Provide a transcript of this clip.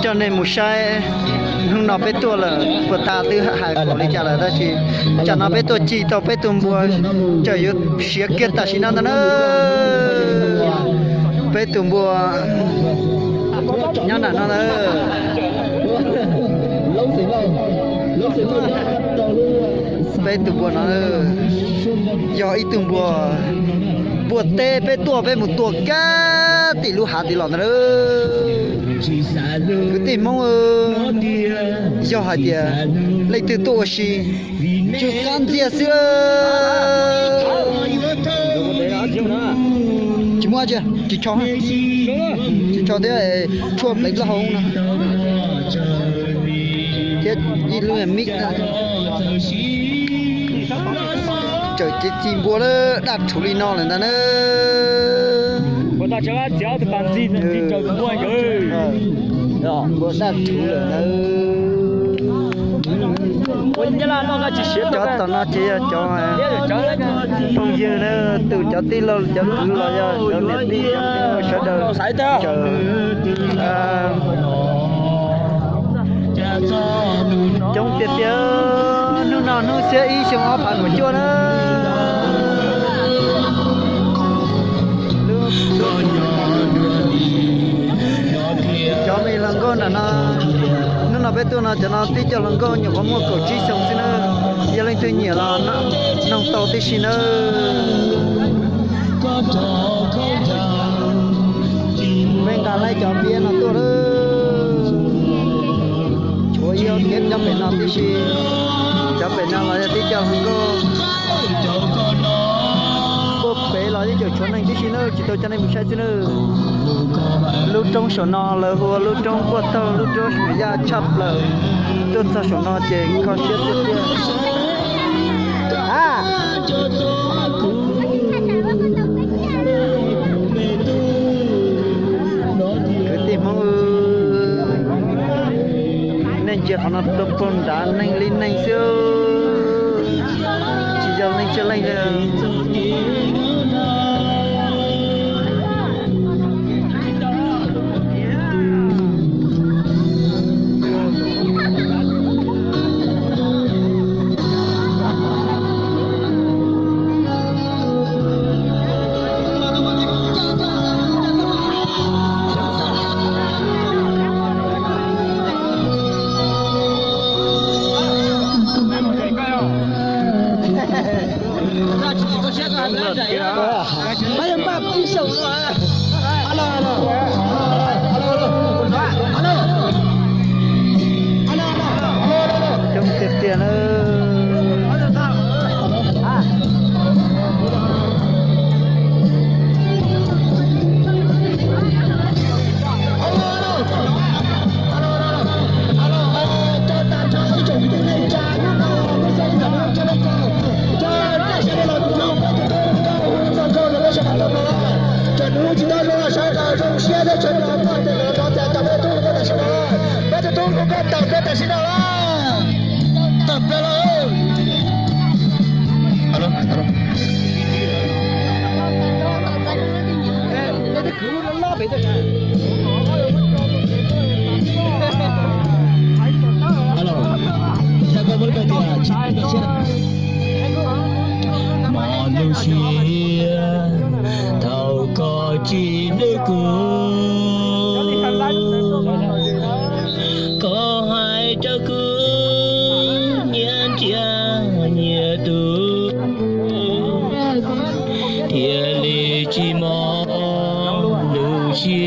Coj nej mus saib, hnub no peb tuaj lawm, puag ta twb hais kom li cas lawm tab sis tsam no peb tuaj cig tau peb tus npua, tseem yuav siav kiag tam sim no ntag na. Peb tus npua nyob nram no ntag. Peb tus npua no yog ib tug npua, npua teb peb tuaj peb mus tua kiag tim lub hav tid los ntag. Kwv tij Hmoob, yog hais tias leej twg tuaj ua si, tsw qab ntxiag xwb. Tsis muaj, tsis tso, tsis tso thiab, tshuaj pleev plaub hau no thiab ib lub mic. Tseem ci ci npua na, daj rhuv li no lawm ntag na. Npua daj rhuv lawm ntag. Cov tom no ces yog cov phooj ywg na, tus cov tij laug cov kwv los yog cov niam tij sawv daws, coob tiag tiag. Hnub no hnub xiab ib xyoo ob phav kaum cuaj na. Cov me hluas nkauj nram no, hnub no peb tuaj no cov no tib co hluas nkauj nyuam qhuav muaj kaum tsib xyoo xwb na. Yog leej twg nyiam los noog tau tib si nawb. Peb nqa laib cov npiab no tuaj lawm. Tshuav yog kiab cov pem no tib si, cov pem no los yog tib co hluas nkauj. Puag pem los yeej tseem tshuav neeg tib si na, tsis tau coj nej mus saib xwb na. Lub roob saum no lawv hu ua lub roob Puag Taug, lub roob Suav Yaj tshaj plaws. Tuaj txog saum no ces kho siab tiag tiag. Kwv tij Hmoob, nej ntsia qhov no tuaj puag nrad neeg li neeg xwb, tsis yog leej twg leej li. Coob tiag tiag na. Mos lub siab thaum koj tsis hlub kuv, koj hais rau kuv nyias ntsiab nyias tus, thiaj li tsis mos lub siab.